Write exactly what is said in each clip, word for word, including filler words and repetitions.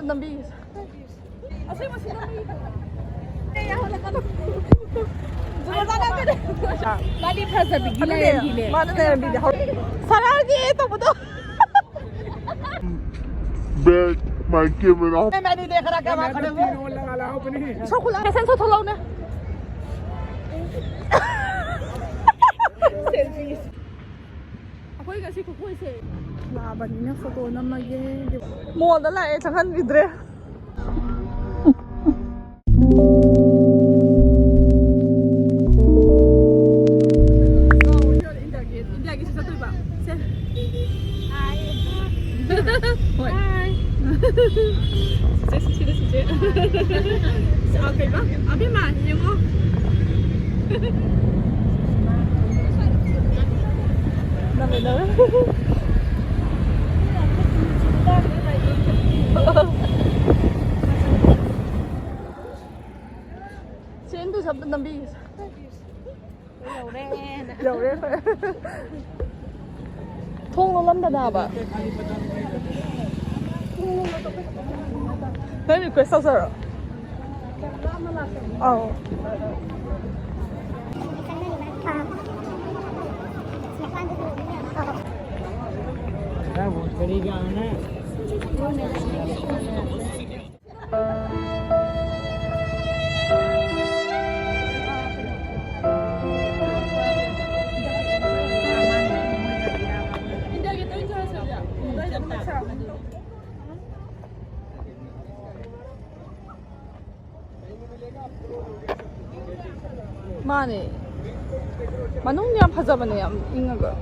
ꯅꯝꯕꯤꯒꯦꯁꯦ꯫ ꯑꯁꯦꯡꯕ ꯁꯤ ꯅꯝꯕꯤꯒꯦ꯫ ꯑꯩ ꯌꯥꯍꯜꯂꯛꯀꯅꯨ꯫ ꯃꯥꯗꯤ ꯐꯖꯕꯤꯒꯤ ꯑꯗꯨꯅꯦ, ꯂꯥꯏꯔꯦꯝꯕꯤꯅꯦ꯫ ꯃꯥꯅ ꯂꯥꯏꯔꯦꯝꯕꯤꯅꯦ꯫ ꯁꯔꯥꯒꯤ ꯇꯧꯕꯗꯣ꯫ Back my camera. मैं नहीं देख रहा क्या वहाँ खड़े हुए। सब खुला। कैसे थोड़ा उन्हें। Selfies. ꯑꯩꯈꯣꯏ ꯉꯁꯤ ꯈꯨꯀꯣꯏꯁꯦ꯫ ꯂꯥꯛꯑꯕꯅꯤꯅ ꯐꯣꯇꯣ ꯅꯝꯃꯒꯦ꯫ ꯃꯣꯜꯗ ꯂꯥꯛꯑꯦ, ꯆꯪꯍꯟꯕꯤꯗ꯭ꯔꯦ꯫ ꯏꯟꯗꯤꯌꯥꯒꯤ, ꯏꯟꯗꯤꯌꯥꯒꯤꯁꯨ ꯆꯠꯇꯣꯏꯕ꯫ ꯁꯦ꯫ ꯍꯣꯏ꯫ ꯆꯤꯆꯦ, ꯁꯤ, ꯁꯤꯗ ꯆꯤꯆꯦ꯫ ꯑ, ꯀꯩꯕ? ꯑꯕꯦꯝꯃ, ꯌꯦꯡꯉꯣ꯫ ꯅꯝꯃꯦ, ꯅꯝꯃꯦ꯫ ꯆꯦꯟꯗꯨꯁꯨ ꯑꯝꯇ ꯅꯝꯕꯤꯒꯦꯁꯦ꯫ ꯌꯧꯔꯦꯅ꯫ ꯌꯧꯔꯦ꯫ ꯊꯣꯡ ꯂꯣꯜꯂꯝꯗꯅꯕ꯫ ꯅꯪ request ꯇꯧꯖꯔꯣ꯫ ꯑꯧ꯫ ꯃꯥꯅꯦ꯫ ꯃꯅꯨꯡ ꯌꯥꯝ ꯐꯖꯕꯅꯦ, ꯌꯥꯝ ꯏꯪꯉꯒ꯫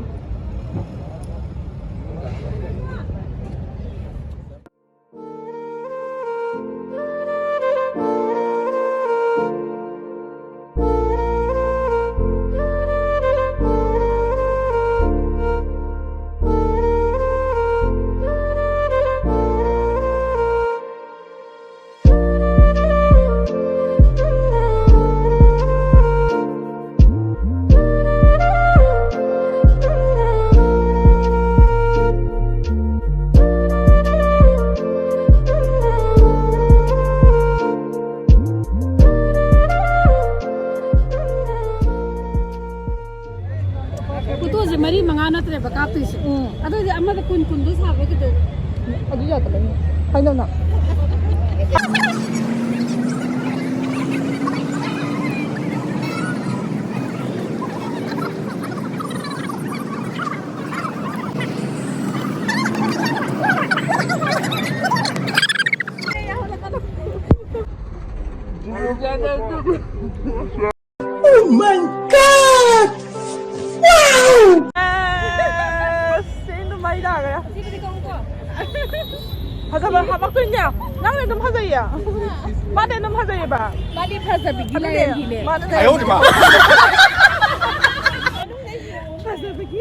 ꯀꯥꯞꯇꯣꯏꯁꯦ꯫ ꯎꯝ꯫ ꯑꯗꯨꯗꯤ ꯑꯃꯗ ꯀꯨꯟ ꯀꯨꯟꯗꯣ ꯁꯥꯕ ꯀꯩꯗꯧ? ꯑꯗꯨ ꯌꯥꯗꯕꯅꯤ꯫ ꯍꯥꯏꯅꯧꯅ꯫ Oh my God! Wow! ꯑꯁ, ꯁꯤ ꯅꯨꯡꯉꯥꯏ ꯇꯥꯈ꯭ꯔꯦ꯫ ꯐꯖꯕ ꯍꯥꯄꯛꯇꯣꯏꯅꯦ꯫ ꯅꯪꯅ ꯑꯗꯨꯝ ꯐꯖꯩꯌꯦ꯫ ꯃꯥꯗꯤ ꯑꯗꯨꯝ ꯐꯖꯩꯌꯦꯕ꯫ ꯃꯥꯗꯤ ꯐꯖꯕꯤꯒꯤ ꯑꯗꯨꯅꯦ, ꯂꯥꯏꯔꯦꯝꯕꯤꯅꯦ꯫ ꯃꯥꯗꯤ ꯐꯖꯕꯤꯒꯤ꯫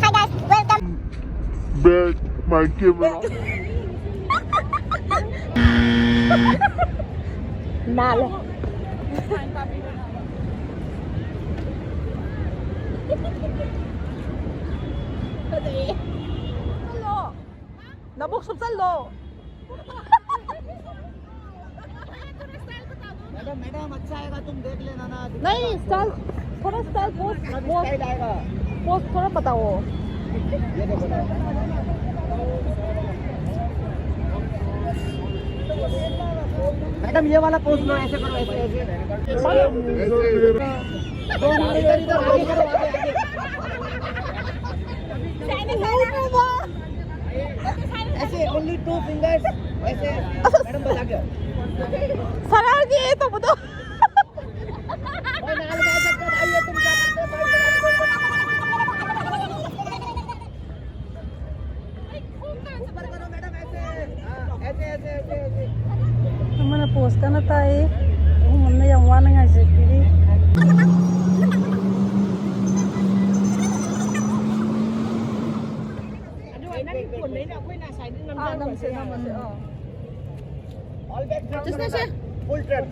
Hi guys, welcome back my camera. ꯅꯥꯜꯂꯦ꯫ ꯐꯖꯩꯌꯦ꯫ ꯆꯠꯂꯣ꯫ ꯅꯕꯨꯛ ꯁꯨꯞꯆꯜꯂꯣ꯫ मैडम, मैडम, अच्छा आएगा, तुम देख लेना ना। नहीं, स्टाइल, थोड़ा स्टाइल पोज, पोज, स्टाइल आएगा। पोज थोड़ा बताओ। ये देखो ना। मैडम, ये वाला पोज लो, ऐसे करो, ऐसे, ऐसे। दो मिनट इधर, इधर, आगे करो, आगे, आगे। ऐसे, only two fingers, ऐसे। मैडम, बस आगे आओ। सरल जी, ये तो बताओ। भाई, नाल में आ सकते हो, भाई, ये तुम क्या करते हो, भाई? ऊपर करो, मैडम, ऐसे। हाँ, ऐसे, ऐसे, ऐसे, ऐसे। ꯑꯃꯅ ꯄꯣꯁ ꯀꯟꯅ ꯇꯥꯛꯏ, ꯑꯍꯨꯝ ꯑꯃꯅ ꯌꯥꯝ ꯋꯥꯅ ꯉꯥꯏꯖꯕꯤꯔꯤ꯫ ꯅꯪꯒꯤ ꯐꯣꯟꯗꯩꯅ ꯑꯩꯈꯣꯏꯅ ꯉꯁꯥꯏꯗꯤ ꯑꯥ, ꯅꯝꯖꯔꯨꯔꯁꯦ ꯅꯝꯁꯦ, ꯌꯥꯔꯦ꯫ ꯅꯝꯃꯁꯦ, ꯑꯥ꯫ All back ꯆꯠꯁꯤꯅꯦꯁꯦ꯫ Full turn.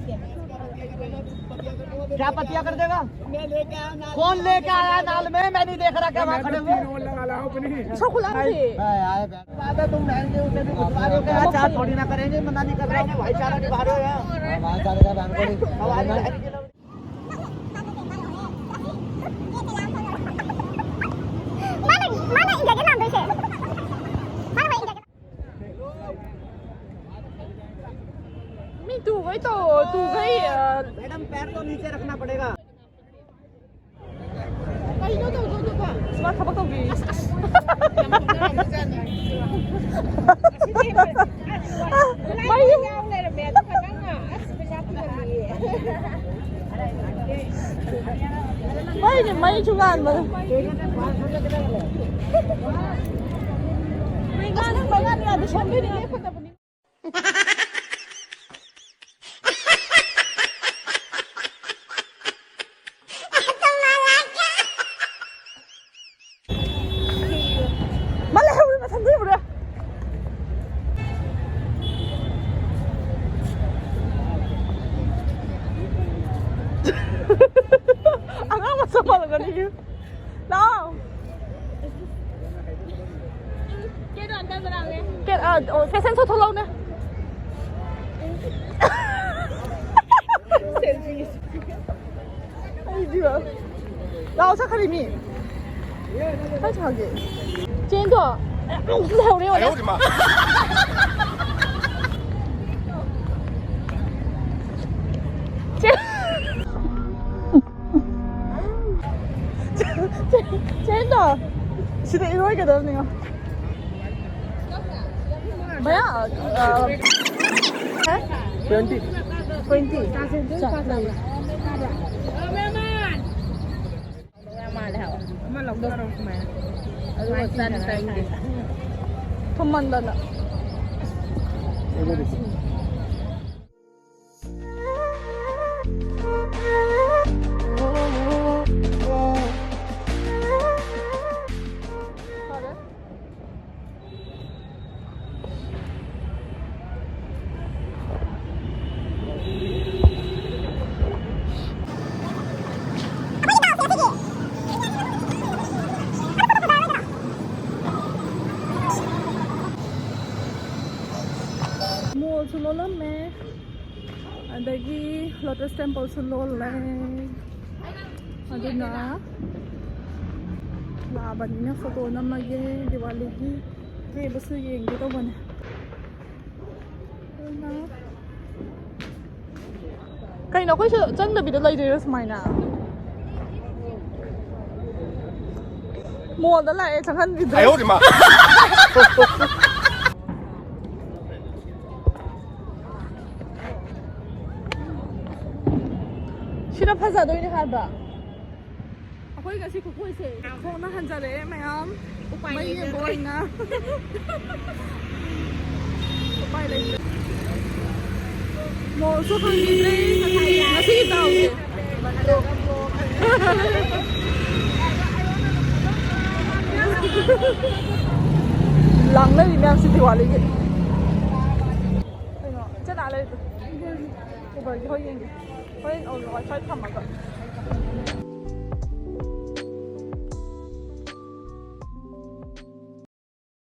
क्या पतिया कर देगा? कौन लेके आया नाल में? मैं नहीं देख रहा क्या वहाँ खड़े हुए? ꯏꯁꯧ ꯈꯨꯠꯂꯥꯡꯁꯦ꯫ मैं आए बैठ। बात है, तुम बहन के उसे भी घुसवा रहे हो क्या? चार थोड़ी ना करेंगे, मना नहीं कर रहा हूँ, भाईचारा निभा रहे हो यार। हाँ, भाईचारे का बहन को नहीं। हमारी बहन की लड़की। Mana, mana injak enam tu, Syekh? Mana injak enam? Mi tu gai to, tu gai, ah. Madam, पैर तो नीचे रखना पड़ेगा। Smart ꯊꯕꯛ ꯇꯧꯕꯤ꯫ ꯑꯁ, ꯑꯁ꯫ ꯃꯩ꯫ ꯃꯩꯅꯦ, ꯃꯩꯁꯨ ꯉꯥꯟꯕꯗ꯫ ꯃꯩ ꯉꯥꯟꯕ ꯉꯥꯟꯕ ꯌꯥꯗꯦ, ꯁꯣꯝꯗꯗꯤ ꯂꯦꯞꯀꯗꯕꯅꯤ꯫ ꯃꯥ ꯂꯩꯍꯧꯔꯦ, ꯃꯊꯟꯗ ꯂꯩꯍꯧꯔꯦ꯫ ꯑꯉꯥꯡ ꯃꯆꯥ ꯃꯥꯜꯂꯝꯒꯅꯤ꯫ ꯂꯥꯛꯑꯣ꯫ ꯀꯦ, ꯑ, ꯑꯣ, fashion show ꯊꯣꯛꯂꯛꯎꯅꯦ꯫ ꯑꯩꯗꯤꯕ꯫ ꯂꯥꯛꯑꯣ, ꯆꯠꯈ꯭ꯔꯦ ꯃꯤ꯫ ꯀꯥꯏ ꯆꯠꯈ꯭ꯔꯒꯦ? ꯆꯦꯟꯗꯣ꯫ ꯂꯩꯍꯧꯔꯦ, ꯌꯦꯡꯉꯣꯅꯦ꯫ ꯆꯦ-, ꯆꯦ-, ꯆꯦꯟꯗꯣ꯫ ꯁꯤꯗ ꯏꯔꯣꯏꯒꯗꯕꯅꯤꯉꯣ꯫ ꯚꯌꯥ, ꯑ, twenty. Twenty. ꯃꯥꯜꯂꯦ ꯍꯥꯏꯕ꯫ ꯑꯃ ꯂꯧꯊꯔꯣ ꯁꯨꯃꯥꯏꯅ꯫ ꯑꯗꯨꯒ ꯆꯥꯅꯤ ꯆꯥꯅꯤꯡꯗꯦ꯫ ꯊꯨꯝꯃꯟꯗꯅ꯫ ꯐꯔꯦ꯫ ꯁꯨ ꯂꯣꯜꯂꯝꯃꯦ, ꯑꯗꯒꯤ ꯂꯣꯇꯁ ꯇꯦꯝꯄꯜꯁꯨ ꯂꯣꯜꯂꯦ꯫ ꯑꯗꯨꯅ ꯂꯥꯛꯑꯕꯅꯤꯅ ꯐꯣꯇꯣ ꯅꯝꯃꯒꯦ, ꯗꯤꯋꯥꯂꯤꯒꯤ ꯀꯦꯕꯁꯨ ꯌꯦꯡꯒꯦ ꯇꯧꯕꯅꯦ꯫ ꯑꯗꯨꯅ ꯀꯩꯅꯣ, ꯑꯩꯈꯣꯏꯁꯨ ꯆꯪꯗꯕꯤꯗ ꯂꯩꯗꯣꯏꯔꯣ ꯁꯨꯃꯥꯏꯅ? ꯃꯣꯜꯗ ꯂꯥꯛꯑꯦ, ꯆꯪꯍꯟꯕꯤꯗ꯭ꯔꯦ꯫ ꯁꯤꯅ ꯐꯖꯗꯣꯏꯅꯦ ꯍꯥꯏꯕ꯫ ꯑꯩꯈꯣꯏ ꯉꯁꯤ ꯈꯨꯀꯣꯏꯁꯦ ꯈꯣꯡꯅ ꯍꯟꯖꯔꯛꯑꯦ ꯃꯌꯥꯝ꯫ ꯎꯄꯥꯏ ꯃꯩ ꯌꯦꯡꯕ ꯂꯩꯇ꯭ꯔꯦ꯫ ꯑꯣꯏꯅ꯫ ꯎꯄꯥꯏ ꯂꯩꯇ꯭ꯔꯦ꯫ ꯃꯣꯜꯁꯨ ꯐꯪꯈꯤꯗ꯭ꯔꯦ ꯉꯁꯤꯒꯤ ꯗꯥꯎꯁꯦ꯫ ꯂꯥꯡꯅꯔꯤ ꯃꯌꯥꯝꯁꯤ ꯗꯤꯋꯥꯂꯤꯒꯤ꯫ ꯀꯩꯅꯣ ꯏꯆꯦ ꯅꯥ ꯂꯩꯔꯤꯗꯣ? ꯎꯕꯔꯒꯤ ꯍꯣꯏ ꯌꯦꯡꯒꯦ꯫ ꯍꯣꯔꯦꯟ ꯑꯣꯏꯅ ꯋꯥꯏꯐꯥꯏ ꯊꯝꯃꯒ꯫